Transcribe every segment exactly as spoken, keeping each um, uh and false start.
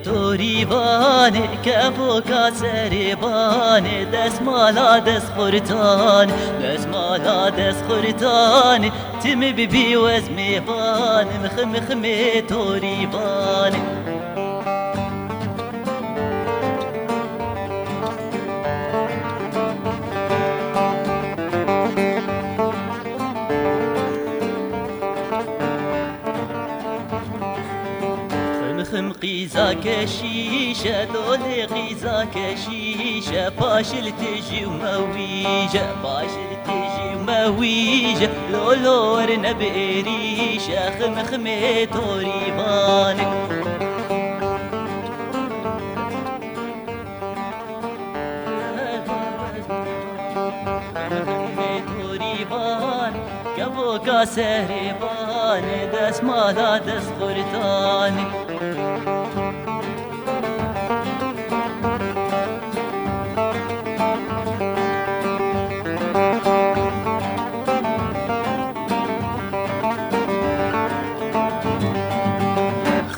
Torîvanê, kevoka serê banê, desmala destxurtanê, desmala destxurtanê, tim bibî wez mêvanim, xim ximê torîvanê. Xim xim qîza keşîş e, dolê qîza keşîş e, paşil tijî û mewîj e, paşil tijî û mewîj e, lolo werne bi êrîş e, xim ximê torîvanê. Ximê torîvan, kevoka serê banê, desmala destxurtanê.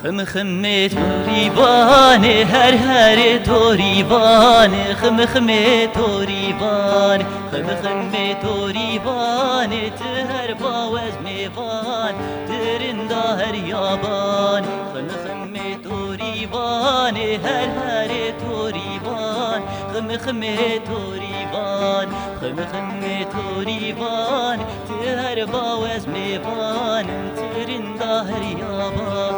Xim ximê torîvanê, her herê torîvanê, xim ximê torîvanê, xim ximê torîvanê, ti her bawez mêvan, ti rinda her yaban. Xim ximê torîvanê, her herê torîvan, xim ximê torîvan, xim ximê torîvan, ti her bawez mêvan, ti rinda her yaban.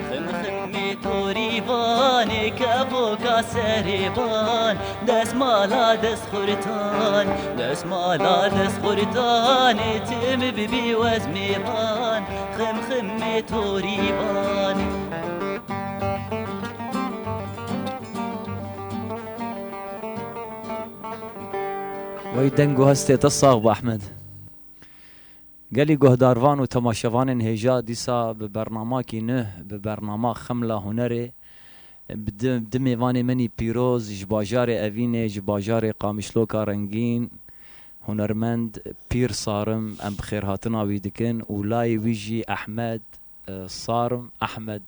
Xim ximê torîvanê, kevoka serê ban, desmala destxurtan, desmala destxurtanê, tim bibî wez mêvan, xim ximê torîvanê. Wey deng û hestê te sax be Ehmed. Gelî guhdarvan û temaşevanên hêja dîsa bi bernamakî nuh, bi bernama Xemla Hunerê, bi di, di mêvanê min î pîroz ji bajarê Evînê, ji bajarê Qamişloka Rengîn, hunermend Pîr Sarim, em bi xêrhatina wî dikin û layê wî jî Ehmed, e, Sarim, Ehmed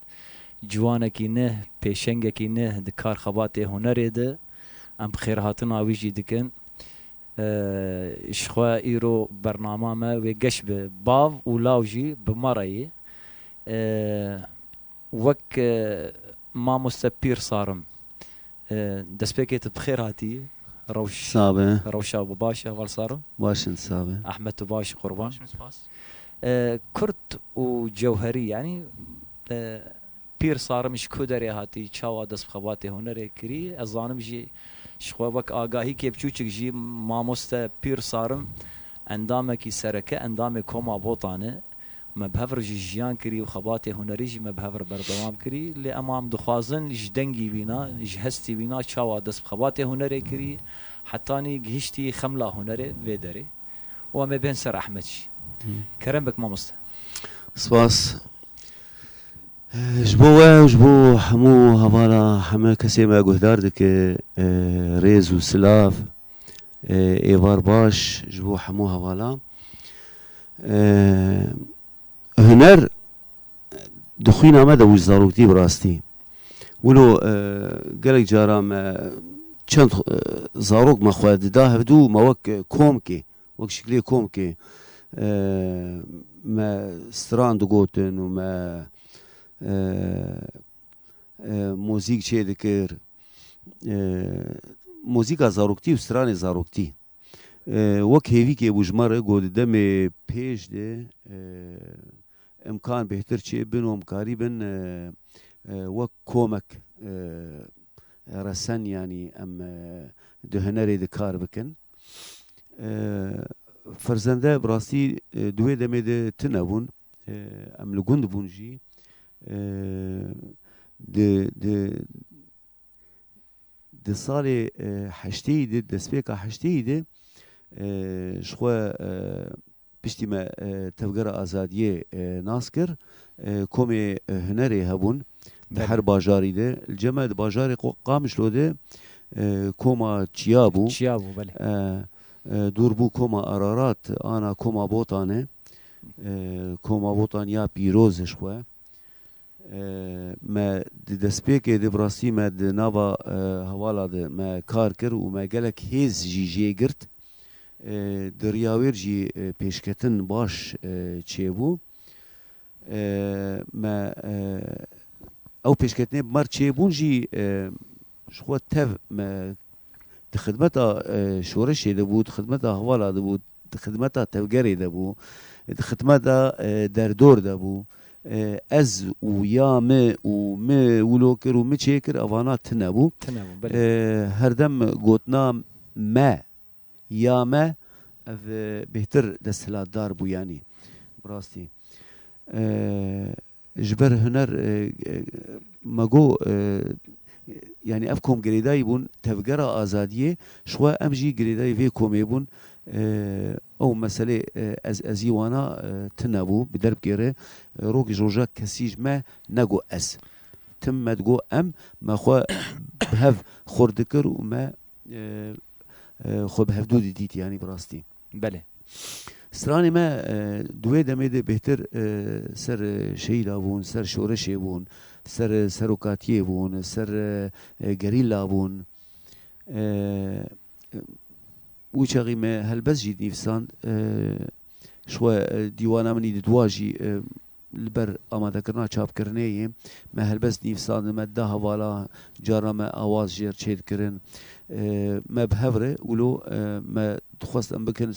ciwanekî nuh, pêşengekî nuh di kar xebatê hunerê de, em bi xêrhatina wî jî dikin. E, ji xwe îro bernama me wê geş bi bav û law jî bi me re yê. E, wek, e, mamoste Pîr Sarim, e, destpêkê tu bi xêr hatî. Rewş, Sabe. Rewşa bi baş, heval Sarim. Baş in, sabe. Ehmed, tu baş, qurban. Baş in, spas. E, kurt û cewherî, yanî, e, Pîr Sarim ji ku derê hatî, çawa dest bi xebatê hunerê kirî? Ez zanim jî ji xwe wek agahîkê biçûçik jî mamoste Pîr Sarim endamekî sereke, endamê Koma Botan e. Me bi hev re jî jiyan kirî û xebatê hunerî jî me bi hev re berdewam kirî. Lê ema em dixwazin ji dengî wîna, ji hestî wîna çawa dest bi xebatê hunerê kirî, hetanî gihiştî xemla hunerê vê derê. Û em ê bên ser Ehmed jî. Hı. Kerem bik mamoste. Spas. Ji bo we û ji bo hemû hevala, hemû kesê me guhdar dike, e, rêz û silav, e, êvar baş ji bo hemû hevala. E, huner di xwîna me de bû, ji zaroktî bi rastî. Wilo, e, gelek cara me çend, e, zarok me xwe dida hevdû, me wek, e, komkê, wek şiklê komkê, e, me stran digotin û me, e, e, muzîk çê dikir. E, muzîka zaroktî û stranê zaroktî. E, wek hêvîkê bû ji me re, got, di demê pêş de, e, imkan bêhtir çê bin û em karîbin, e, e, wek komek, e, resen, yanî em, e, di hunerê de kar bikin. E, ferzende bi rastî, e, di wê demê de tune bûn. E, em li gund bûn jî. E, di, di, di salê, e, heştêyî de, destpêka heştêyî de, e, ji xwe, e, piştî me, e, Tevgera Azadiyê, e, nas kir, e, komê, e, hunerê hebûn di Belê. her bajarî de. Li cem me di bajarê Qo-, Qamişlo de, e, koma Çiya bû. Çiya bû, belê. E, e, dûr bû koma Ararat, ana koma Botan e. E, koma Botan ya pîroz e ji xwe. E, me di destpêkê de bi rastî me di nava, e, hevala de me kar kir û me gelek hêz jî jê girt. E, di riya wêr jî, e, pêşketin baş, e, çêbû. E, me, e, ew pêşketinê bi me re çêbûn jî, e, ji xwe tev me di xidmeta, e, şoreşê de bû, di xidmeta hevala de bû, di xidmeta tevgerê de bû, di xidmeta, e, derdor de bû. E, ez û ya mi û mi wilo kir û mi çêkir, evana tune bû. Tune bû, belê. E, herdem gotina me, ya me, ev, e, bêhtir desthilatdar bû, yanî. Bi rastî. E, ji ber huner, e, e, me got, e, yanî ev kom girêdayî bûn, tevgera azadiyê, ji xwe em jî girêdayî vê komê bûn. E, ew meselê, e, ez, ezî wana, e, tune bû, bi derbkê re, e, rokî ji roja kesî ji me nego ez. Tim me digo em, me xwe bi hev xurt dikir û me, e, e, xwe bi hevdû didît, yanî bi rastî. Belê. Stranê me, e, di wê demê de bêhtir, e, ser, e, şehîda bûn, ser şoreşê bûn, ser, e, serokatiyê bûn, ser, e, e, gerîla bûn. E, e, wî çaxî me helbest jî nivîsand, e, ji xwe, e, dîwana min î di dua jî, e, li ber amadekirina çapkirinê yê me helbest nivîsandin, me da hevala, cara me awaz jê re çêdikirin. E, me bi hev re wilo, e, me dixwest em bikin,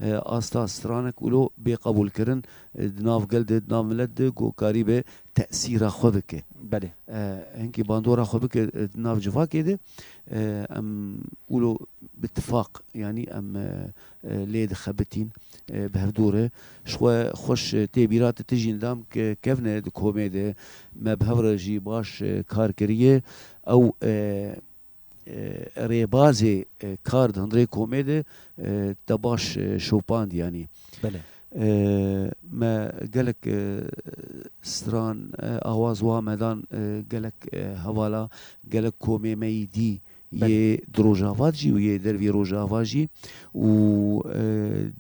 e, asta stranek wilo bê qebûlkirin, e, di nav gel de, di nav milet de, ku karîbe tesîra xwe bike. Belê. E, hinkî bandora xwe bike, e, di nav civakê de, e, em wilo bi tifaq, yanî em, e, e, lê dixebitîn, e, bi hevdû re. Ji xwe xweş, e, tê bîra te, tu jî nidam ke-, kevne di komê de, me bi hev re jî baş, e, kar kiriye. Ew, e, e, rêbazê, e, kar di hundirê komê de, e, te baş, e, şopand, yanî. Belê. E, me gelek, e, stran, e, awaz wa me dan, e, gelek, e, hevala, gelek komê me yî dî, Belê. Yê di Rojava jî û yê dervî Rojava jî û, e,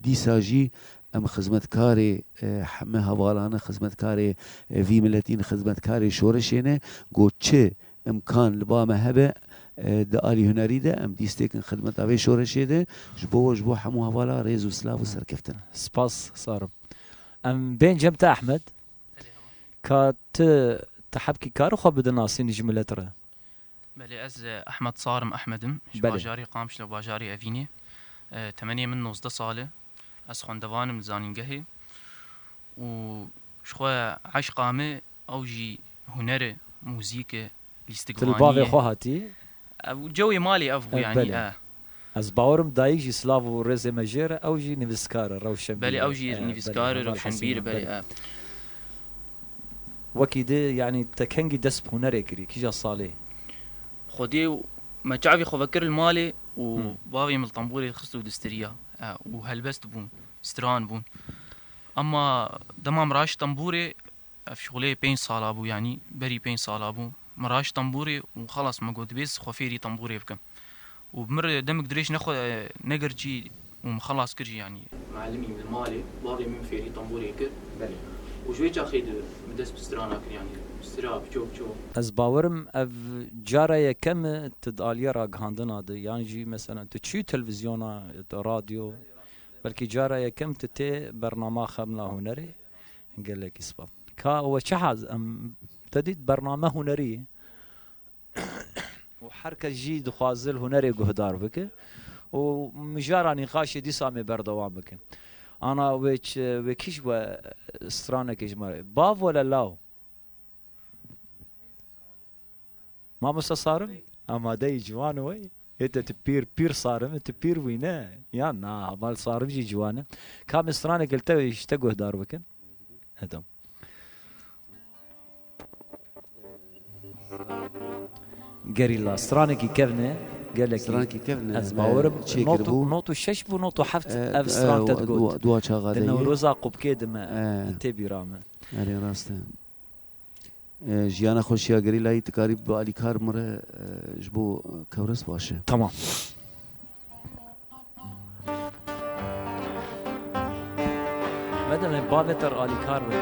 dîsa jî em xizmetkarê, e, heme hevalane, xizmetkarê, e, vî miletîn, xizmetkarê şoreşê ne, got çi imkan li ba me hebe, e, di alî hunerî de em dîstêkin xidmeta vê şoreşê de, ji bo we, ji bo hemû hevala rêz û silav û serkeftin. Spas, Sarim. Em bên cem te Ehmed. Ka tu, tu hebkî kar xwe bidin nasîn ji milet re? Belê, ez, e, Ehmed Sarim Ehmed im, ji Belê. Bajarê Qamişlo, bajarê Evînê. E, temenê min nozdeh sal e. Ez xwendevan im li zanîngehê. Û ji xwe eşqa min ew jî huner e, muzîk e, Tu li lîstikvanî bavê ye. Xwe hatî? Ev cewê malê ev bû, E, yanî, belê. E. Ez bawerim dayik jî silav û rêzê me jê re, ew jî nivîskar e, rewşenbîr Belê, e. Ew jî E, nivîskar belê, e, heval rewşenbîr e, Hesîn, belê, belê. E. Wekî di, yanî te kengî dest bi hunerê kirî, kîja salê? Xwedê me çavê xwe vekir li malê û Hmm. bavê min li tembûrê dixist û distiriya, e, û helbest bûn, stran bûn. Ema dema min raşt tembûrê, ev şixulê pênc sala bû, yanî berî pênc sala bû. Min raşt tembûrê û xelas me got, dibê ez xwe fêrî tembûrê bikim. Û bi min re demek dirêj nexwe, negirtî û min xelas kir jî, yanî. Mealimî min li malê, bavê min fêrî tembûrê kir. Belê. Û ji wê çaxê de min dest bi strana kir, yanî bi stra, bi ço, bi ço. Ez bawerim ev cara yekem e tu di aliya ragihandina de, yan jî mesela tu çû televîzyona, tu radyo, belkî cara yekem tu tê bernama Xemla Hunerê. Gelekî spas. Ka we çi hez, em te dît bername hunerî û her kes jî dixwaze li hunerê guhdar bike û mijara nîqaşê dîsa em ê berdewam bikin. Ana wê çi, wê kî ji we stranekê ji me re? Bav wele law? Mamosta Sarim, amade yî ciwan wê. Hê te tu pîr, pîr Sarim, tu pîr wî ne? Ya na, heval Sarim jî ciwan e. Ka em stranek li te, ji te guhdar bikin. He, tamam. Gerîla, stranekî kevne, gelekî. Stranekî kevne, Ez me bawerim çêkiribû. Not û, not û şeş bû, not û heft E, ev e, stran te dua, digot. Dua çaxa de yê. Di Newroza Qubkê de me, E. tê bîra me. Erê, rast e. E, jiyana xweşiya gerîlayî, tu karî bi alîkar min re, e, ji bo, e, kewres baş e. Tamam. Ahmet, em ê bavê te re alîkar bin.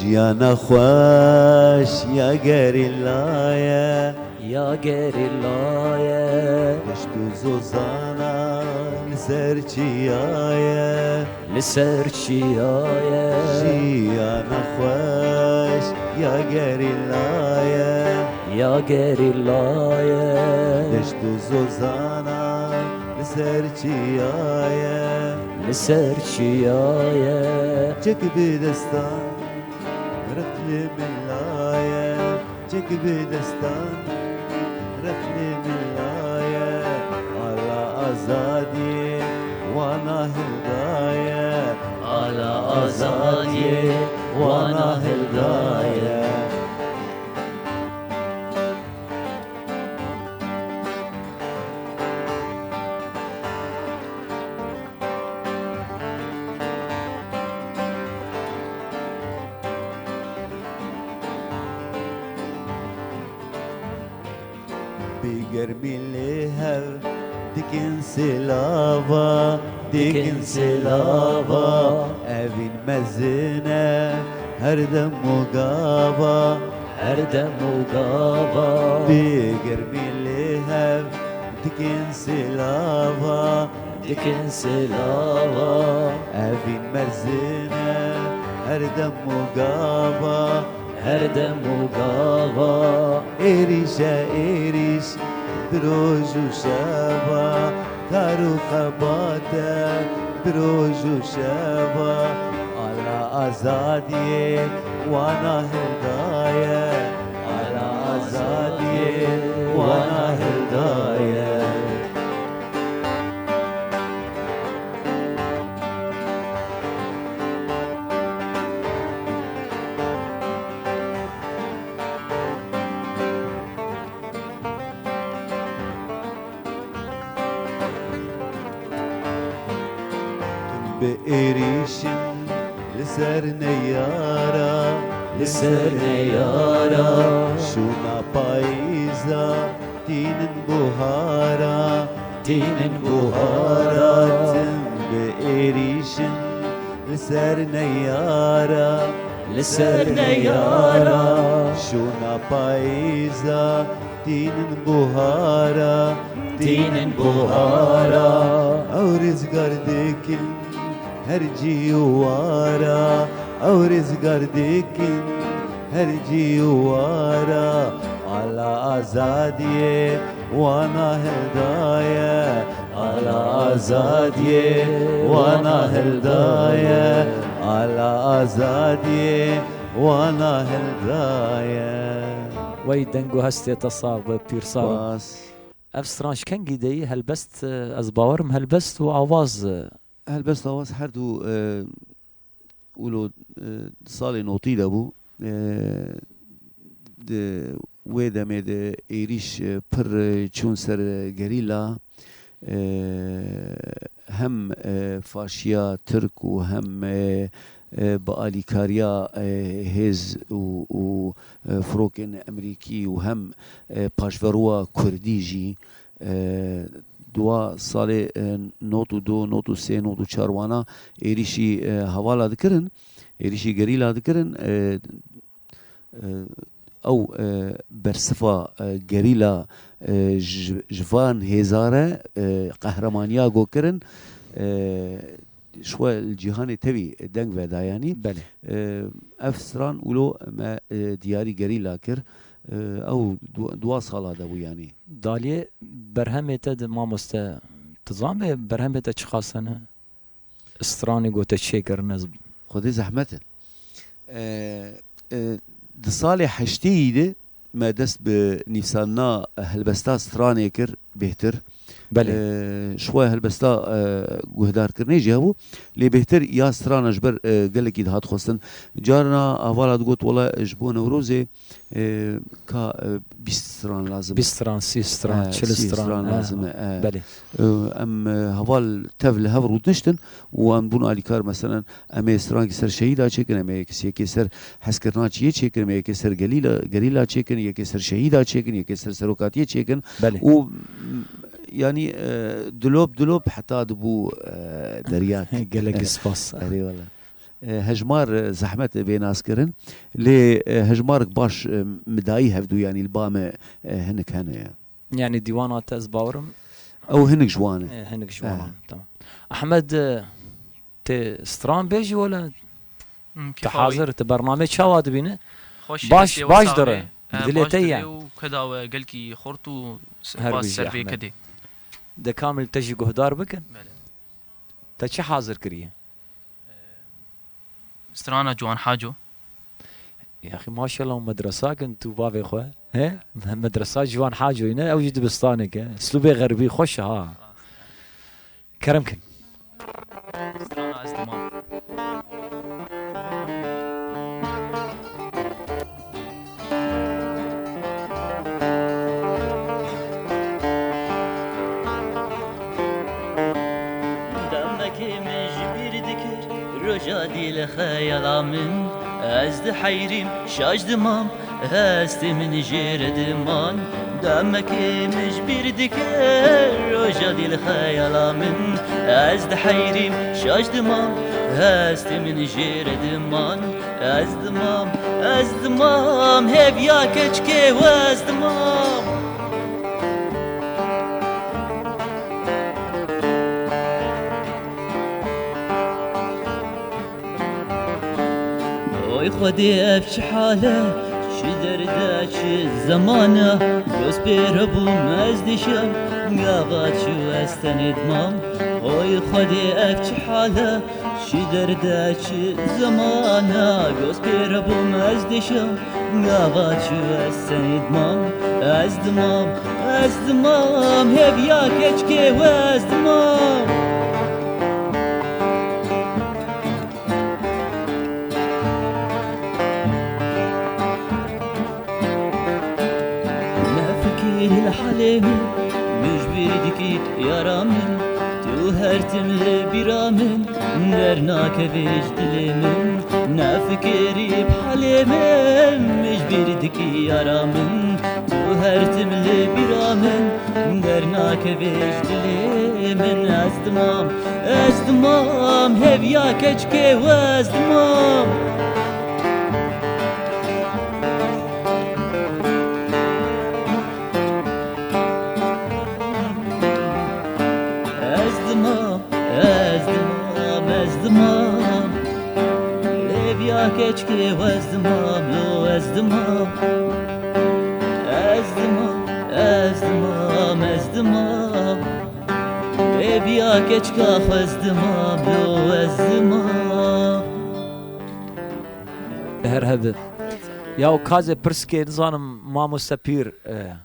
Jiyana xweş ya gerîla ye. Ya gerîla ye. Deşt û zozana li ser çiya ye. Li ser çiya ye. Jiyana xweş ya gerîla ye. Ya gerîla ye. Deşt û zozana li ser çiya ye. Li ser çiya ye. Çek bi destan req li min laye. Çek bi destan req li min laye. Ala azadiyê wana hildaye. Ala azadiyê wana hildaye. Bi germî lê hev dikin silava, dikin silava. Evîn mezin e her dem û gava, her dem û gava. Bi germî lê hev dikin silava, dikin silava. Evîn mezin e her dem û gava, her dem û gava. Êrîş e êrîş bi roj û şeva, kar û xebat e bi roj û şeva. Ala azadiyê wana hildaye. Ala azadiyê wana hildaye. Bi êrîşin li ser neyara, li ser neyara. Şûna payîza tînin buhara, tînin buhara. Tim bi êrîşin li ser neyara, li ser neyara. Şûna payîza tînin buhara, tînin buhara. Ew rêzgar dikin her cî û wara, ew rêzgar dikin her cî û wara. Ala azadiyê wana hildaye. Ala azadiyê wana hildaye. Ala azadiyê wana hildaye. Wey deng û hestê te sax be, pîr sax be. Spas. Ev stran ji kengî de yî? Helbest, e, ez bawerim helbest û awaz, e. Helbest awaz her du, e, wilo, e, di salê notî de bû. E, di wê demê de êrîş, e, pir, e, çûn ser, e, gerîla. E, hem, e, faşiya Tirk û hem, e, e, bi alîkariya, e, hêz û, û, e, firokên Emerîkî û hem, e, paşveroya Kurdî jî, e, dua salê, e, nod û du, nod û sê, nod û çar wana êrîşî, e, hevala dikirin, êrîşî gerîla dikirin, e, e, ew, e, bersiva, e, gerîla, e, ji, ji van hêza re, e, qehremaniya go kirin, e, ji xwe li cîhanê tevî deng veda, yanî. Belê. E, ev stran wilo me, e, diyarî gerîla kir. E, ew du-, dua sala de bû, yanî. Daliyê berhemê te de, mamoste, tu zan vê berhemê te çiqas hene? Stranê ku te çêkirine. Xwedê zehmet e. E, e, di salê heştêyî de me dest bi nivîsandina helbesta stranê kir bêhtir. Belê. E, ji xwe helbesta, e, guhdarkirinê jî hebû. Lê bêhtir ya strana ji ber, e, gelekî dihat xwestin. Carna hevala digot, wela ji bo Newrozê, e, ka, e, bîst stran lazim e. Bîst stran, sî stran, e, çil stran, stran, e, lazim e, e. Belê. E, em, e, heval tev li hev rûdiniştin û em bûn alîkar, meselen, em ê strankî ser şehîda çêkin, em ê yekê ser hezkirina çiyê çêkin, em ê yekê ser gelîla, gerîla çêkin, yekê ser şehîda çêkin, yekê ser serokatiyê çêkin. Belê. Û, m, yanî, e, dilop dilop heta dibû, e, derya. Gelek spas. Erê wele. E, hejmar, e, zehmet bê naskirin, lê, e, hejmarek baş, e, midayî hevdû, yanî li ba me, e, hinik hene. Yanî dîwana te ez bawerim. Ew hinik ji wan e. E, hinik ji wan e, tamam. Ehmed, e, tê stran bêjî wele? Hmm, te hazir, te bernameyê çawa dibîne? Baş, baş dire. Dilê te ye. Û keda we gelkî xurt û spas ser vê kedê. De kamil te jî guhdar bikin. Belê. Te çi hazir kiriye? Strana Ciwan Haco. Yaxî maşallah, medresa kin tu bavê xwe. He? Medresa Ciwan Hacoyî ne, ew jî dibistanek e. Slûbê xerbî xweş e ha. Kerem kin. Strana Ez Dimam. Demekê min ji bîr dikir, roja dî li xeyala min. Ez diheyrîm, şaş dimam, hestê min jê re diman. Demekê min ji bîr dikir, roja dî li xeyala min. Ez diheyrîm, şaş dimam, hestê min jê re diman. Ez dimam, ez dimam, hêviya keçikê we ez dimam. Oy Xwedê, ev çi hal e, çi derd e, çi zeman e, goz pê re bûm ez dişem, gava çû ez tenê dimam. Oy Xwedê, ev çi hal e, çi derd e, çi zeman e, goz pê re bûm ez dişem, gava çû ez tenê dimam. Ez dimam, ez dimam, hêviya keçikê we ez dimam. Nefikirî li halê min, min ji bîr dikî yara min. Tu her tim li bîra min, dernakevî ji dilê min. Nefikirî bi halê min, min ji bîr dikî yara min. Tu her tim li bîra min, dernakevî ji dilê min. Ez dimam, ez dimam, hêviya keçikê we ez dimam. Ez dimam, ez dimam, ez dimam. Hêviya keçikê we ez dimam, yo ez dimam. Ez dimam, ez dimam, ez dimam. Hêviya keçika xwe ez dimam, yo ez dimam. Her hebe. Ya o kazê pirskê nizanim mamoste pîr, e,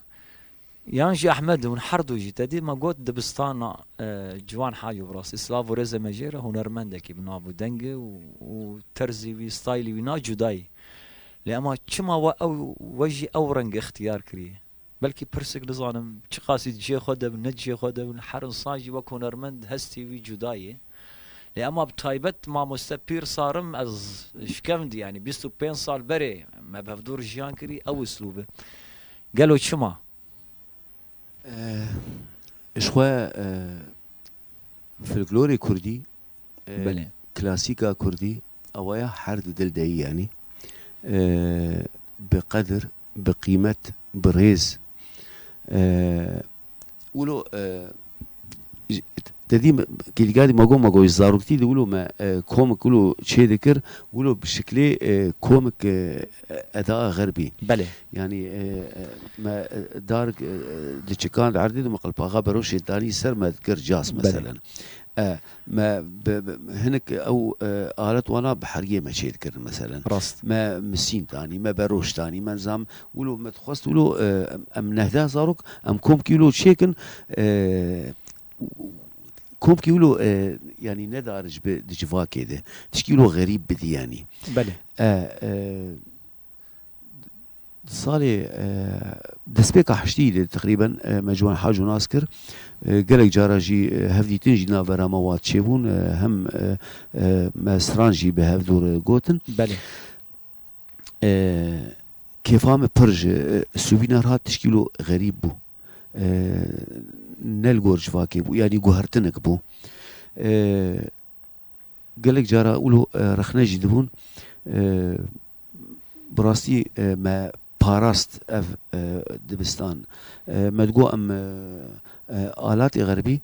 yan jî Ehmed, hûn her du jî te dî me got dibistana, e, Ciwan Haco, bi rastî silav û rêzê me jê re, hunermendekî bi nav û dengê û, û terzî wî, staylî wî na cudayî. Lê ema çima we ew, we jî ew reng ixtiyar kiriye? Belkî pirsik nizanim çiqasî cihê xwe de bin, ne cihê xwe de bin, her insan jî wek hunermend hestî wî cuda ye. Lê ema bi taybet mamoste Pîr Sarim ez şikevim dî, yanî bîst û pênc sal berê me bi hevdûr jiyan kirî, ew uslûb e. Gelo çima? Eh, ji xwe, eh, folklorê kurdî, e, Belê. klasîka kurdî, awaya her di dil de yî, yanî, e, bi qedir, bi qîmet, bi rêz, e, wilo, e, j-, te dî me, kêlîka dî me got, me got, ji zaroktî de wilo me, e, komik wilo çê dikir, wilo bi şiklê, e, komik, e, eda xerbî. Belê. Yanî, e, e, me, e, dar, e, diçikan di erdê de me qilpaxa beroşê danî ser me dikir cas Belê. meselen. E, me bi, bi, hinek ew, e, alet wana bi heriyê me çê dikirin, meselen. Rast. Me misîn tanî, me beroş tanî, me nizam, wilo me dixwest, wilo, e, em, em nehda zarok, em komkî wilo çêkin, e, komkî wilo, e, yanî nedar ji bi, di civakê de. Tişkî wilo xerîb bidî, yanî. Belê. E, e, Di salê, e, destpêka heştî de teqrîben, e, me Ciwan Haco nas kir. E, gelek cara jî, e, hevdîtin jî navbera me wa çêbûn, e, hem, e, e, me stran jî bi hevdûr, e, gotin. Belê. E, kêfa me pir ji, e, Sûbîna re hat tişkî wilo xerîb bû. E, ne li gor civakê bû, yanî guhertinek bû. E, Gelek cara wilo, e, rexne jî dibûn. E, bi rastî, e, me parast ev, e, dibistan. E, me digot em, e, e, alatê xerbî,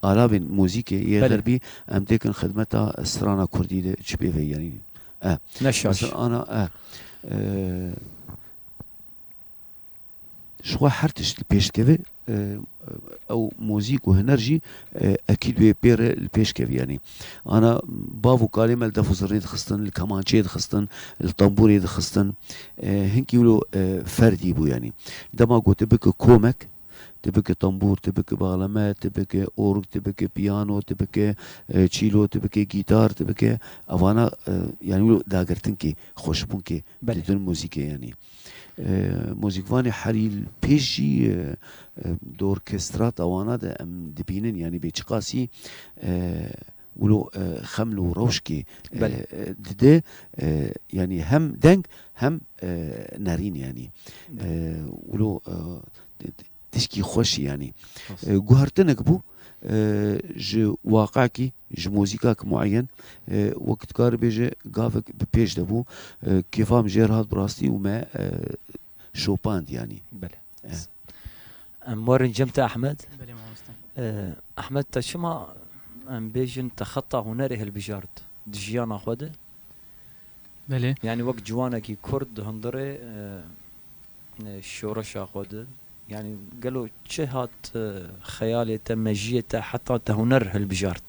alabên muzîkê yê Belê. xerbî em têkin xidmeta strana kurdî de çi pê ve yanî. E, Ne şaş. mesela ana, e, e, Ji xwe her tişt li pêş dikeve, e, ew muzîk û huner jî, e, ekîd wê pê re li pêş kevî, yanî. Ana bav û kalê me li def û zirnê dixistin, li kemançeyê dixistin, li tembûrê dixistin. E, hinkî wilo, e, ferdî bû, yanî. Dema ku tu bike komek, tu bike tembûr, tu bike baxleme, tu bike org, tu bike piyano, tu bike, e, çîlo, tu bike gîtar, tu bike evana, e, yanî wilo dagirtinkê, xweşbûnkê Belê. di din muzîkê, yanî. E, muzîkvanê herî li pêş jî, e, e, di orkestra tawana de em dibînin, yanî bê çiqasî, e, wilo, e, xeml û rewşkê, e, Belê. e, dide, e, yanî hem deng hem, e, nerîn, yanî. Belê. E, wilo, e, t-, t-, tişkî xweş, yanî. Rast. E, guhertinek bû, e, ji waqakî, ji muzîkak mueyen, e, wek dikare bêje gavek bi pêş de bû. E, kêfa min jê re hat bi rastî û me, e, şopand, yanî. Belê. E. Em werin cem te Ehmed. Belê mamoste. E, Ehmed, te çima, em bêjin, te xeta hunerê hilbijart di jiyana xwe de? Belê. Yanî wek ciwanekî kurd di hundirê, e, e, şoreşa xwe de. Yanî gelo çi hat, e, xeyalê te, mejiyê te heta te huner hilbijart?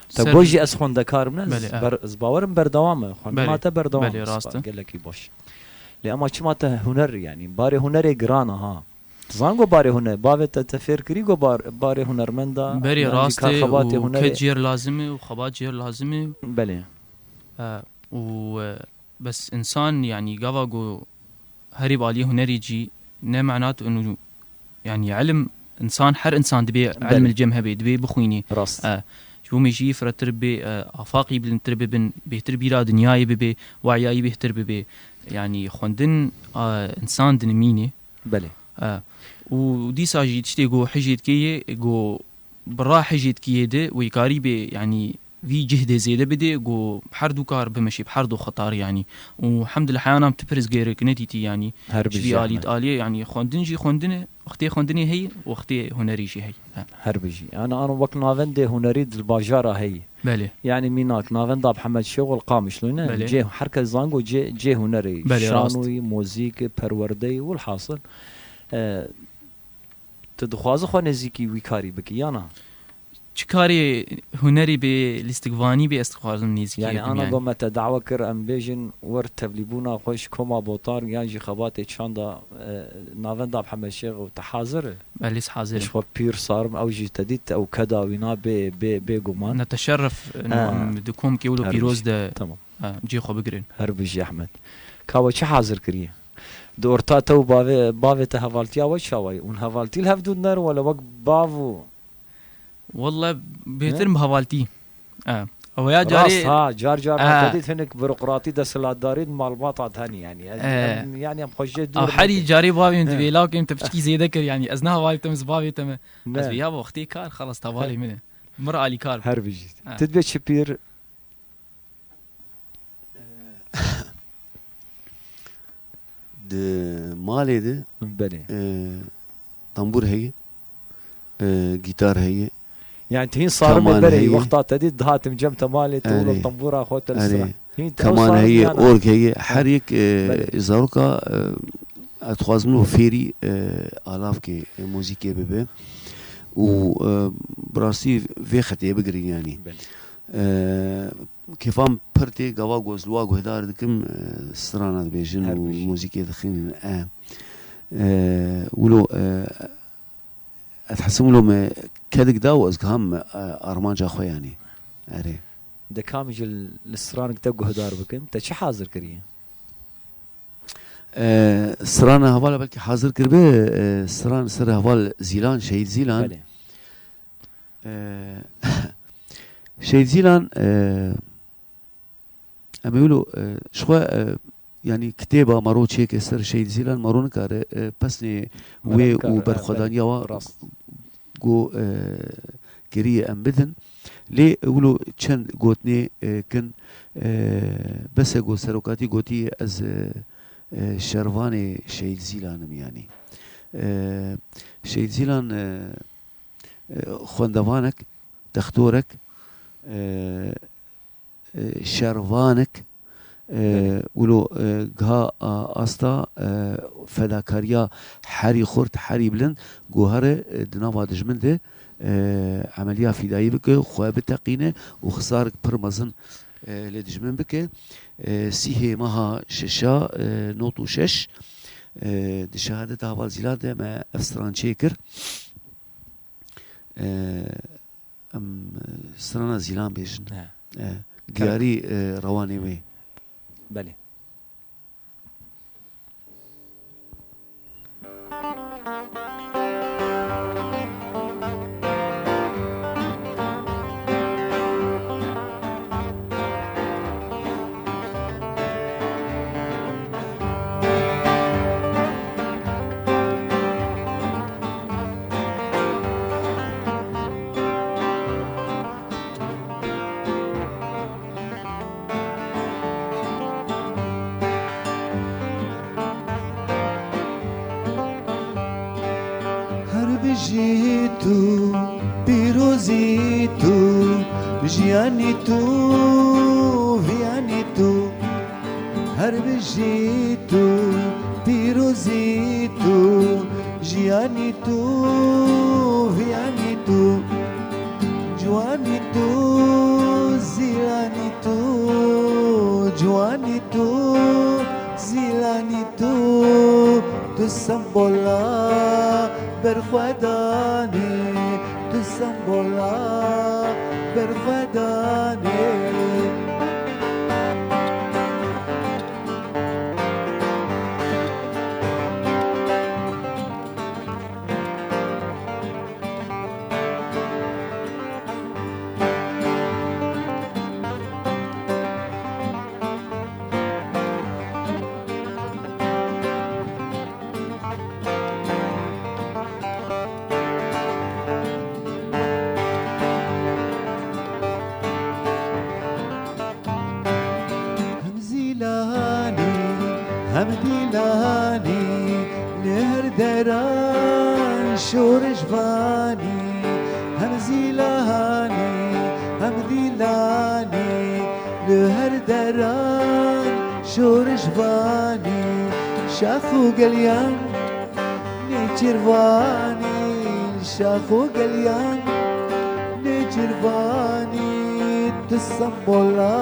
Te Ser- got jî ez xwendekar im, ne? Belê, e. Ber-, ez bawerim berdewam e. Xwendina Belê. te berdewam Belê, e. rast e. Gelekî baş. Lê ema çima te huner, yanî barê hunerê giran e ha? Zan go barê huner, bavê te te fêr kirî go bar-, barê hunermenda, Berê yan jî rast e karxebatê û hunerê. Kes jêr lazim e û xebat jêr lazim e. Belê. E, û, e, bes însan, yanî gava go herî bi aliyê hunerî jî ne menat û, yanî ilim, însan, her însan dibê Belê. ilim li cem hebe, dibê bixwînî. Rast. E, ji bo mêjiyî firehtir bê, e, afaqî bilindtir bibin, bêhtir bîra dinyayê bibe, weyayî bêhtir bibe. Yanî xwendin, e, însan dinimîne. Belê. E, û dîsa jî tiştê ku hijê dikê yê, ku bi ra hijê dikê yê de wê karî bê, yanî vî cihdê zêde bidê, ku her du kar bimeşê, bi her du xetar, yanî. Û hemdillah heyanam tu pirsgêrek nedîtî, yanî. Her Ji vî bijî alî Ehmed. aliyê, yanî xwendin jî xwendin e, wextê xwendinê heye, wextê hunerî jî heye. E. Her bijî. Yanî an wek navendê hunerî di bajara heye. Belê. Yanî mînak, navenda Mihemed Şêxo li Qamişlo ne? Belê. Cê, her kes zan go cê, cê hunerê, Belê, rast. şanoyî, muzîk, perwerdeyî, wilhasil, e, tu dixwazi xwe nêzîkî wî karî bikî, ya na? Çi karê hunerî bê, lîstikvanî bê, ez dixwazim nêzîkî Yanî, bikim, ana yanî. go me te dawe kir, em bêjin, wer tevlîbûna xwe ji koma Botan yan jî xebatê çanda, e, navenda Mihemed Şêxo, te hazir e? Belê, ez hazir Ji im. xwe pîr sarim, ew jî te dît, ew keda wîna bê, bê, bêguman. Neteşerref, Ha. em, di komkê wilo Her pîroz bijî. de, Tamam. ha, cihê xwe bigirin. Her bijî Ehmed. Ka we çi hazir kiriye? Di orta te û bavê, bavê te hevaltiya we çawa ye? Hûn hevaltî li hev dû diner wele wek bav û Welle bêhtir Ne? bi hevaltî. Ha. Ew ya Rast carê ha, car car Ha. me te dît hinek burokratî, desthilatdarî di malbata de hene, yanî. Ez, Ee. em, yanî em xwe jê dûr Ew herî nekin. carê bavê min He. divê lawkê min te piçkî zêde kir, yanî. Ez ne hevalê te me, ez bavê te me. Ne. Ez vê ya wextê kar, xelas, hevalê min e. Mir alîkar. Her bijî. Ha. Tu dibê çi pîr? Di malê de, Belê. e, tambûr heye, e, gîtar heye, Yani tu hîn sarim keman berê heye. Wexta te dît dihatim cem te malê te Erê. wilo tambûra xwe te li Erê. sira. Hîn te Keman sarim heye, yana. org heye, her yek, e, Belê. zaroka, e, ez dixwazim wilo fêrî, e, alavkê, e, muzîkê bibe. Û, e, bi rastî vê xetê bigirin yanî. Belê. E, Kêfa min pir tê, gava ku ez li wa guhdar dikim, e, strana dibêjin Her û bijî. muzîkê dixînin. E, e, wilo, e, ez hesim wilo me kedik da û ez giham, e, armanca xwe yanî. Erê. De kam jî li stranik te guhdar bikim, te çi hazir kiriye? E, strana hevala belkî hazir kiribe, e, stran ser heval Zîlan, Şehîd Zîlan. Belê. E, Şehîd Zîlan, e, em ê wilo, e, ji xwe, e, yanî kitêba mero çêke ser Şehîd Zîlan, mero nikare, e, pesnê Mero wê nikare, û e, berxwedaniya belê, wa rast. ku, e, kiriye em bidin. Lê wilo çend gotinê, e, kin, e, bes e got serokatî gotî ez, e, e, şervanê Şehîd Zîlan im yanî. E, Şehîd Zîlan, e, e, xwendevanek, dextorek, e, e, şervanek, e, Belê. Wilo, e, giha, a, asta, e, fedakariya herî xurt, herî bilind, ku here, e, di nava dijmin de, e, emeliya fîdayî bike, xwe biteqîne û xisarek pir mezin, e, li dijmin bike. E, sîhê meha şeşa, e, nod û şeş, e, di şehadeta heval Zîlan de me ev stran çêkir. E, Em, e, strana Zîlan bêjin. He. E, diyarî, e, rewanê wê. Belê. Her bijî tu, pîrozî tu, jiyanî tu, viyanî tu. Her bijî tu, pîrozî tu, jiyanî tu, viyanî tu. Ciwanî tu, zîlanî tu, ciwanî tu, zîlanî tu, tu sembola berxwedanê, tu sembola berxwedanê. Hem Zîlanî, hem Dîlanî, li her deran şoreş vanî. Hem Zîlanî, hem Dîlanî, li her deran şoreş vanî. Şax û geliyan nêçîrvanî, şax û geliyan nêçîrvanî, tu sembola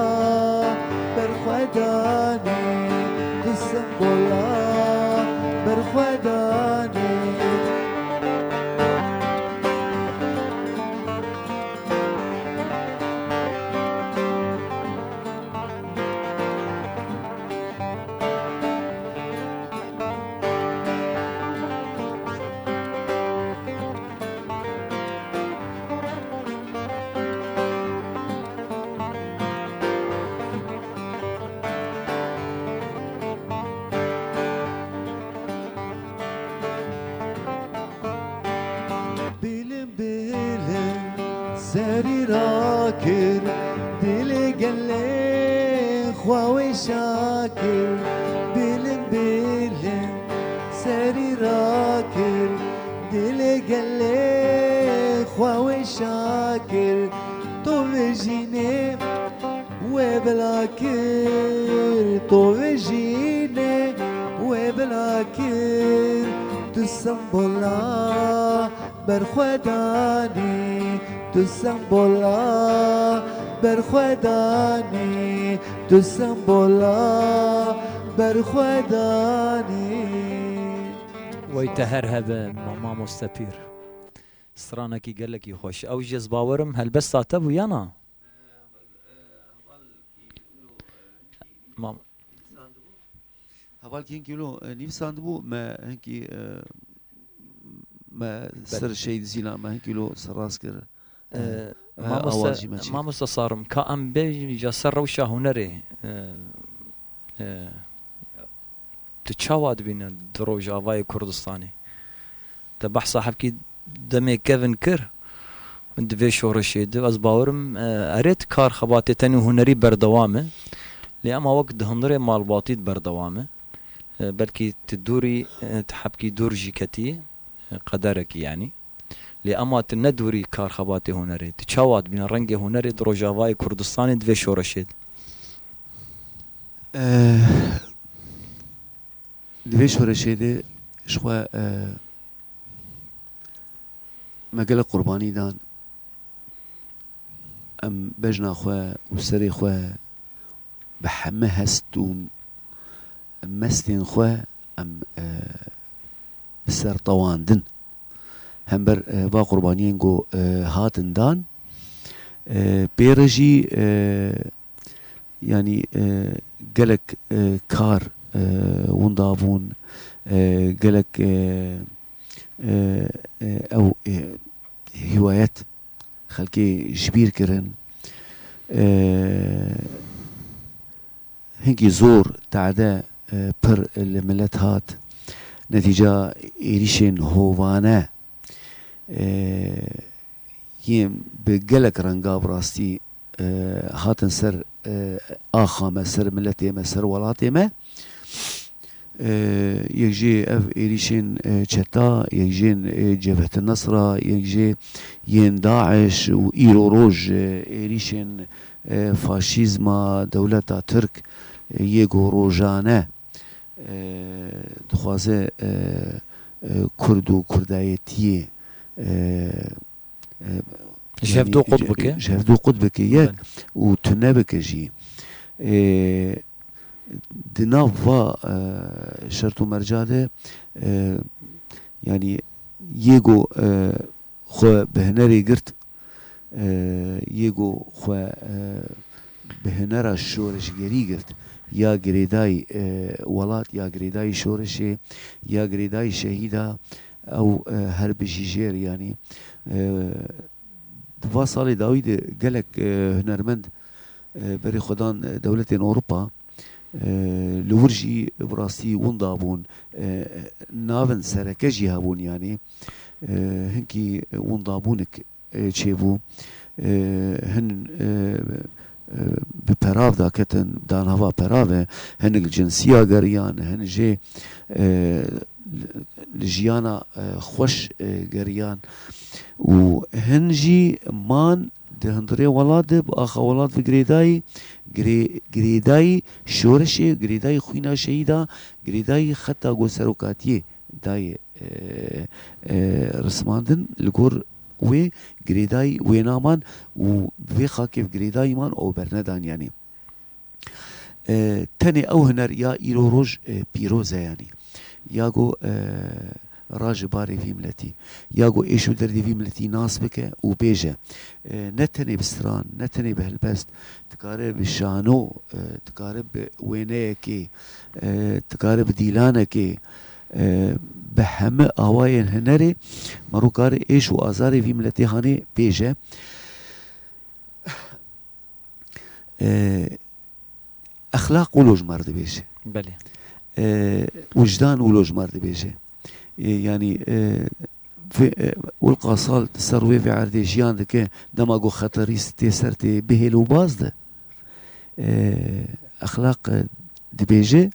berxwedanê, tu sembola berxwedanê. Bilind bilind serî rakir, dilê gelê xwe wê şakir. Bilind bilind serî rakir, dilê gelê xwe wê şakir. To vejînê wê bila kir, to vejînê wê bila kir. Tu sembola berxwedanî, tu sembola berxwedanî, tu sembola berxwedanî. Wey te her hebe, ma-, mamoste pîr. Stranekî gelekî xweş. Ew jî ez bawerim helbesta te bû ya na? Mam- Hevalkî hinkî wilo, e, nivîsandibû, me hinkî, e, me ser Şehîd Zîlan, me hinkî wilo serrast kir. E, e, mamoste, awaz jî me çêkir. Mamoste Sarim, ka em bêjin ja ser rewşa hunerê, e, e, tu çawa dibîne di Rojavayê Kurdistanê? Te behsa hebkî demê kevin kir. Di vê şoreşê de ez bawerim, e, erê ti kar xebatê tenê hunerî berdewam e. Lê ema wek di hundirê malbatî de berdewam e. E, belkî ti dûrî, e, ti hebkî dûr jî ketî, e, qederekî yanî. Lê ema ti ne dûrî kar xebatê hunerê. Ti çawa dibîne rengê hunerê di Rojavayê Kurdistanê di vê şoreşê de? Eh, di vê şoreşê de ji xwe, eh, me gelek qurbanî dan. Em bejna xwe û serê xwe bi heme hest û mestên xwe em, e, bi ser tewandin. Hember, e, va qurbaniyên ku, e, hatin dan, e, pê re jî, e, yanî, e, gelek, e, kar, e, winda bûn, e, gelek, e, e, e, ew, e, hiwayet xelkê ji bîr kirin. E, hinkî zor, tade, e, pir li milet hat. Netîca êrîşên hovane, e, yên bi gelek renga bi rastî, e, hatin ser, e, axa me, ser miletê me, ser welatê me. E, yek jê ev êrîşên, e, çeta, yek jên, e, Cebhet Nesra, yek jê yên DAIŞ û îro roj, e, êrîşên, e, faşîzma dewleta Tirk, e, yê ku rojane, e, dixwaze, e, e, Kurd û Kurdayetiyê, e, e, Ji hev yanî, du qut bike. Ji hev du qut bike, yek Belê. û tune bike jî. E, di nav va, e, şert û merca de, e, yanî yê ku, e, xwe bi hunerê girt, e, yê ku xwe, e, bi hunera şoreşgerî girt, ya girêdayî, e, welat, ya girêdayî şoreşê, ya girêdayî şehîda, ew, e, her bijî jêr, yanî, e, di va salê dawî de gelek, e, hunermend, e, berê xwe dan, e, dewletên Ewropa, e, li wir jî bi rastî winda bûn, e, navin sereke jî hebûn, yanî, e, hinkî windabûnik, e, çêbû. E, hin, e, e, bi perav daketin, danava perav e, hinek li cinsiya geriyan, hin jê, e, li jiyana, e, xweş, e, geriyan û hin jî man di hundirê welat de, bi axa welat ve girêdayî, girê-, girêdayî şoreşê, girêdayî xwîna şehîda, girêdayî xeta ku serokatiyê dayê, e, e, rismandin, li gor wê girêdayî wê naman û vê xakê bi girêdayî man û bernedan, yanî. E, tenê ew huner ya îro roj, e, pîroz e, yanî. Ya ku, e, raje barê vî miletî, ya ku êş û derdê vî miletî nas bike û bêje. E, ne tenê bi stran, ne tenê bi helbest, dikare bi şano, e, dikare bi wêneyekê, e, dikare bi dîlanekê, e, bi heme awayên hunerê, mero kare êş û azarê vî miletê hanê bêje. E, exlaq wilo ji me re dibêje. Belê. E, wijdan wilo ji me re dibêje. E, yanî, e, vê, e, wilqa sal ser wê vê erdê jiyan dike, dema ku xeterî tê ser tê bihêl û baz de. E, exlaq, e, dibêje,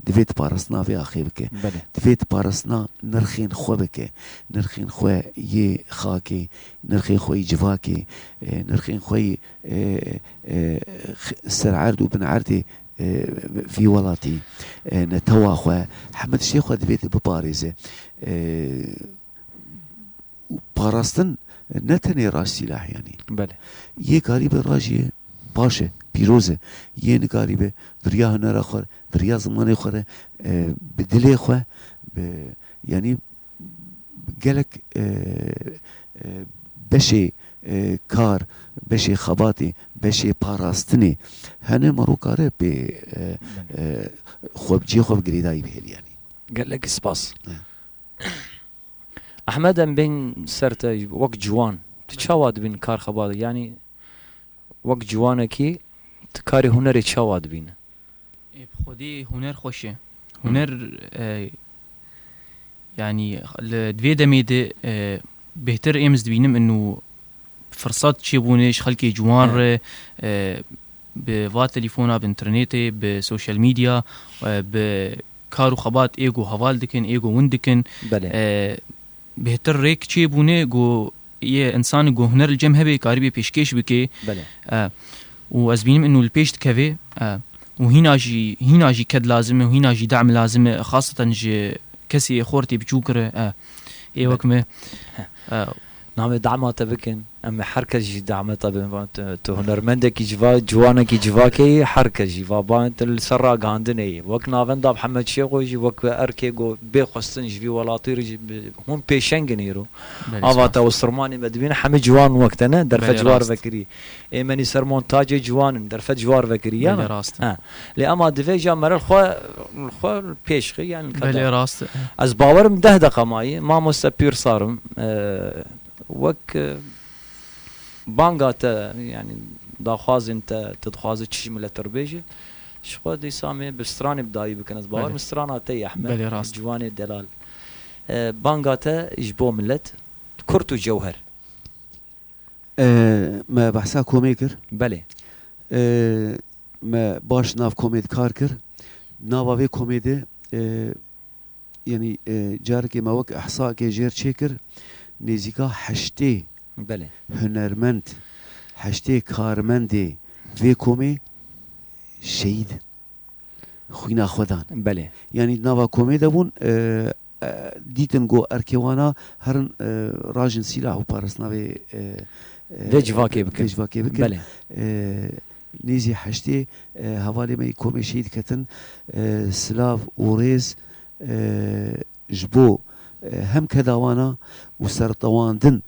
divê tu parastina vê axê bike. Belê. Divê tu parastina nirxên xwe bike. Nirxên xwe yê xakê, nirxên xwe yê civakê, e, nirxên xwe yê, e, e, x-, ser erd û bin erdê, e, vî welatî, e, netewa xwe, heme tiştê xwe divê tu biparêze. E, û parastin ne tenê raş sîlah, yanî. Belê. Yê karîbe rajiyê baş e, pîroz e. Yê nikarîbe di riya hunera xwe, di riya zimanê xwe re, e, bi dilê xwe, bi, yanî gelek, e, e, beşê, e, kar, beşê xebatê, beşê parastinê hene mero kare pê, e, Belê. e, xwe bi cihê xwe bi girêdayî bihêlî, yanî. Gelek spas. He. Ehmed, em bên ser te, wek ciwan, tu çawa dibîn kar xebatê? Yanî wek ciwanekî tu karê hunerê çawa dibîne? Ê, bi xwedî huner xweş e. Huner, e, yanî li, di vê demê de, e, bêhtir êm ez dibînim ino firsat çêbûne ji xelkê ciwan Evet. re, e, bi va telefona, bi internetê, bi social media, e, bi kar û xebat ê ku heval dikin, ê ku win dikin, Belê. e, bêhtir rêk çêbûne ku yê însan ku huner li cem hebe karîbê pêşkêş bike. Belê. E, û ez bînim inu li pêş dikeve, e, û hîna jî, hîna jî ked lazim e û hîna jî dam lazim e, xaseten ji kesê xortê biçûk re, e, ê wek Belê. me. Heh. E, Navê dama te bikin. Em ê her kes jî dame te bin. Va tu, tu hunermendekî civa, ciwanekî civakê yî, her kes jî va ba tu li ser ragihandinê yî. Wek navenda Mihemed Şêxo jî, wek erkê ku bê xwestin ji vî welatî re jî bi, hûn pêşeng in îro. Belê, Ava spas. te û sirmanê me dibîne, hemî ciwan wek te ne, derfet Belê, ji war rast. vekirî. Ê me nî ser montacê ciwan in, derfet ji war vekirî, ya Belê, ne? rast e. Ha. Lê ema divê ja mere xwe, xwe pêş xi, yani Belê, keda. rast e. Ez bawerim deh deqa mayî, mamoste Pîr Sarim, e, wek, e, banga te, yani daxwazên te, tu dixwazi çi ji milet re bêje, ji xwe dîsa me bi stranê bi dayî bikin. Ez bawerim Belê. strana te yê Ehmed, Belê, rast. ciwanê delal. E, banga te ji bo milet, kurt û cewher. E, me behsa komê kir. Belê. E, me baş nav komê de kar kir. Nava vê komê de, e, yanî, e, carekê me wek ihsakê jêr çêkir, nêzîka heştê Belê. hunermend, heştê karmendê vê komê şehîd xwîna xwe dan. Belê. Yanî nava komê de bûn, e, e, dîtin ku erkê wana herin, e, rajin sîlah û parastina vê, e, e, Vê civakê bikin. vê civakê bikin. Belê. E, nêzî heştê, e, hevalê me yî komê şehîd ketin, e, silav û rêz, e, ji bo, e, hem keda wana û sertewandin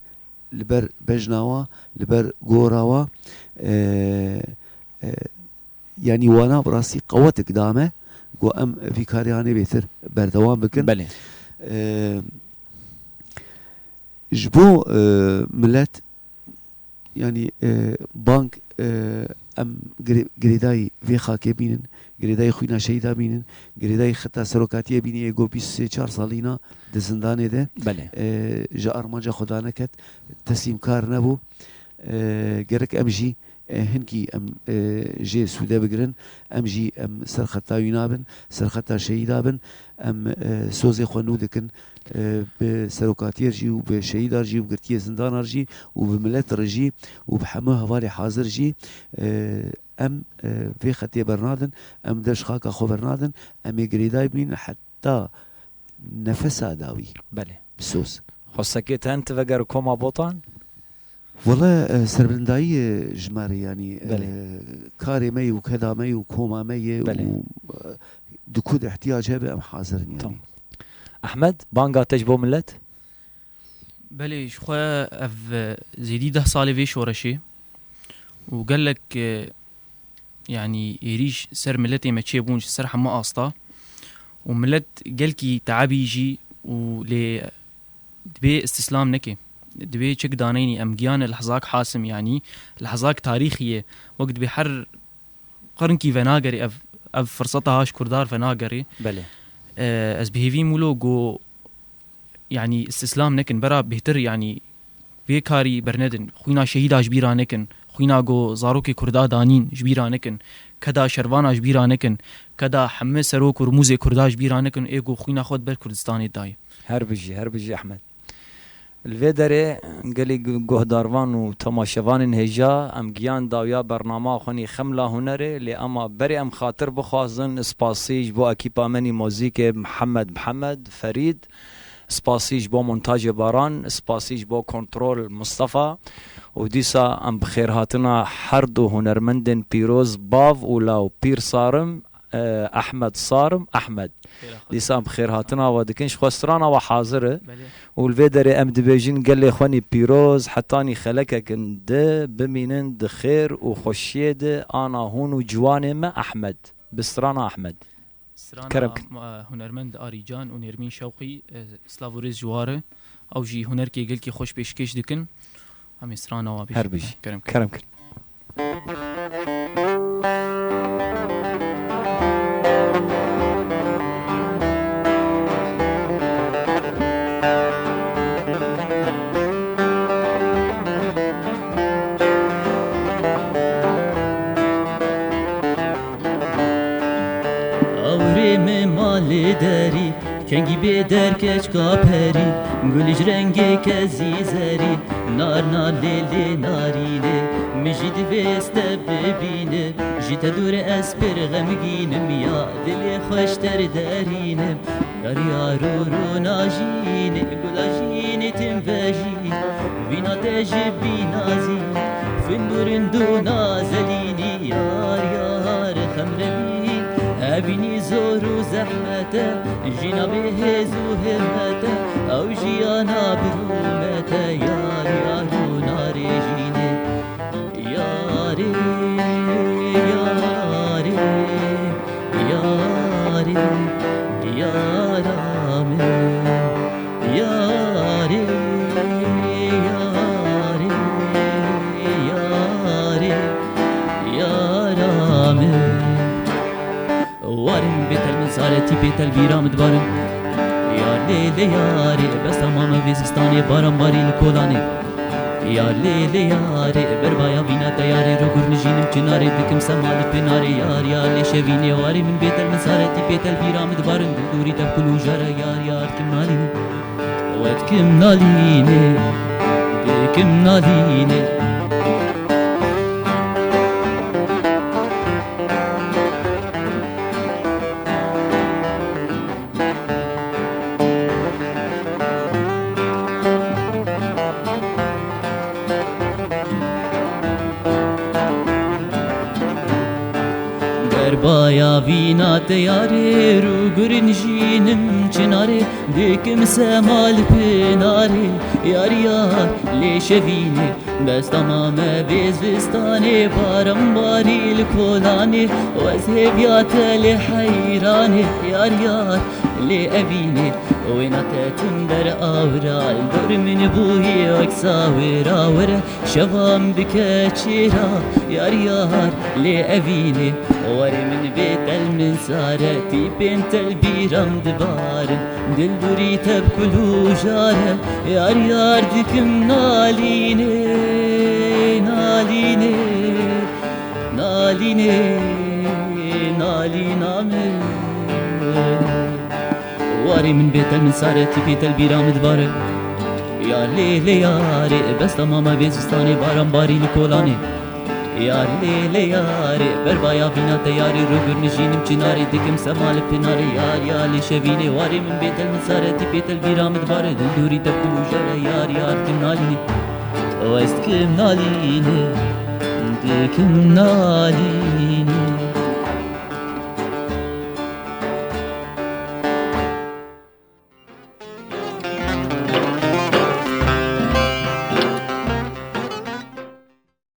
li ber bejna wa, li ber gora wa, e, e, yanî wana bi rastî qewetik da me, ku em vî karê hanê bêtir berdewam bikin. Belê. E, ji bo, e, milet, yanî, e, bang, e, em girê-, girêdayî vê xakê bînin, girêdayî xwîna şehîda bînin, girêdayî xeta serokatiyê bînî, ê ku bîst sê çar salîna di zindanê de, Belê. e, ji armanca xwe daneket, teslîmkar nebû. E, gerek em jî, e, hinkî em, e, jê sûde bigirin, em jî em serxeta wîna bin, serxeta şehîda bin, em, e, sozê xwe nû dikin, e, bi serokatiyê jî û bi şehîdar jî û girtiyê zindanar jî û bi milet re jî û bi hemû hevalê hazir jî, e, em, e, vê xetê bernadin, em dev ji xaka xwe bernadin, em ê girêdayî bînin heta nefesa dawî. Belê. Bi soz. Xwestekê te hene tu veger koma Botan? Wele, e, serbilindayî, e, ji me re, yanî, e, Belê. karê me yê û keda me yê û koma me yê Belê. û, e, di ku de ihtiyac hebe em hazir in, yanî. Tamam. Ehmed, banga te ji bo milet? Belê, ji xwe ev, e, zêdî deh salê vê şoreşê û gelek, e, yanî êrîş ser miletê me çêbûn ji ser hemû asta û milet gelkî teebî jî û lê dibê îstîslam neke. Dibê çek daneyî em giyan e lehzak hasim, yanî lehzak tarîxî ye. Wek dibê her qirnkî venagerê ev, ev firseta ha ji Kurdar venagerê. Belê. E, ez bi hêvî mûlo go, yanî îstîslam nekin, bera bêhtir, yanî vê karî bernedin. Xwîna şehîda ji bîra nekin. Xwîna go zarokê Kurda danîn ji bîra nekin. Keda şervana ji bîra nekin. Keda hemî serok û rimûzê Kurda ji bîra nekin. Ê go xwîna xwe di ber Kurdistanê dayê. Her bijî, her bijî Ehmed. Li vê derê gelî gu-, guhdarvan û temaşevanên hêja, em giyan dawiya bernama xwe nî Xemla Hunerê, lê ema berê em xatir bixwazin, spasî ji bo ekîpa me nî mozîkê Mihemed Mihemed, Ferîd, spasî ji bo montajê Baran, spasî ji bo kontrol Mustafa û dîsa em bi xêrhatina her du hunermendên pîroz, bav û law, Pîr Sarim, e, Ehmed Sarim, Ehmed. Xêra xwe. Dîsa em bi xêrhatina we dikin, ji xwe strana we hazir e. Belê. Û li vê derê em dibêjin gelê xwe nî pîroz, hetanî xelekek in di, bimînin di xêr û xweşiyê de, ana hûn û ciwanê me Ehmed. Bi strana Ehmed. Strana Kerem kin. ma-, hunermend Arîcan û Nêrmîn Şewqî, e, silav û rêz ji wa re. Ew jî hunerkê gelkî xweş pêşkêş dikin. Em ê strana wa bêjin. Her bijî. Kerem kin. Kerem kin. Derkeçka perî, gul ji rengê kezî zerî, nar nar lê lê narînê, min jî divêste bibîne, ji te dûr ez pir xemgînim ya, dilê xweş ter derînim. Yar yar û rûna jînê, gula jînê tim vejî, vîna te ji bîna zî, fin dûrin dû nazelînî, yar yar xemrevî, evînî zor û zehmet e, jîna bê hêz û himmet e, ew jiyana bi rûmet e, yar yar û narê jînê. Yarê, yarê, yarê, yara min. Yarê, yarê, yarê, yara min. Warê min bêtel min sare, tî bêtel bîra min dibarin. Yar lê lê yarê, bes tamam e vê zistanê, baran barî li kolanê. Yar lê lê yarê, berbaya vîna te yarê, ro gur nijînim çinarê, dikim sema li pinarê, yar yar lê şevînê. Warê min bêtel min sare, tî bêtel bîra min dibarin, dil dûrî te kul û jare, yar yar kim nalîne. Wet kim nalîne, dikim nalîne. Berbaya vîna te yarê, rû gurin jînim çinarê, dikim sema li pinarê, yar yar lê şevînê. Bes tamam e vê zistanê, baran barî li kolanê, û ez hêviya te lê heyranê, yar yar lê evînê. Wêna te tim ber awira, li dor min bûyî wek sawira, were şevan bike çêra, yar yar lê evînê. Warê min bêtel min sare, tîpên te li bîra min dibarin. Dil dûrî te bi kul û jare, yar yar dikim nalînê, nalînê, nalînê, nalîna min. Warê min bêtel min sare, tîpê te li bîra min dibare. Yar lê lê yarê, bes tamam e vê zistanê, baran barî li kolanê. Yar lê lê yarê, berbaya vîna te yarê, ro gur nijînim çinarê, dikim sema li pinarê, yar yar lê şevînê. Warê min bêtel min sare, tîpê te li bîra min dibare, dil dûrî te kul û jare, yar yar kim nalînê. West kim nalînê, dikim nalînê.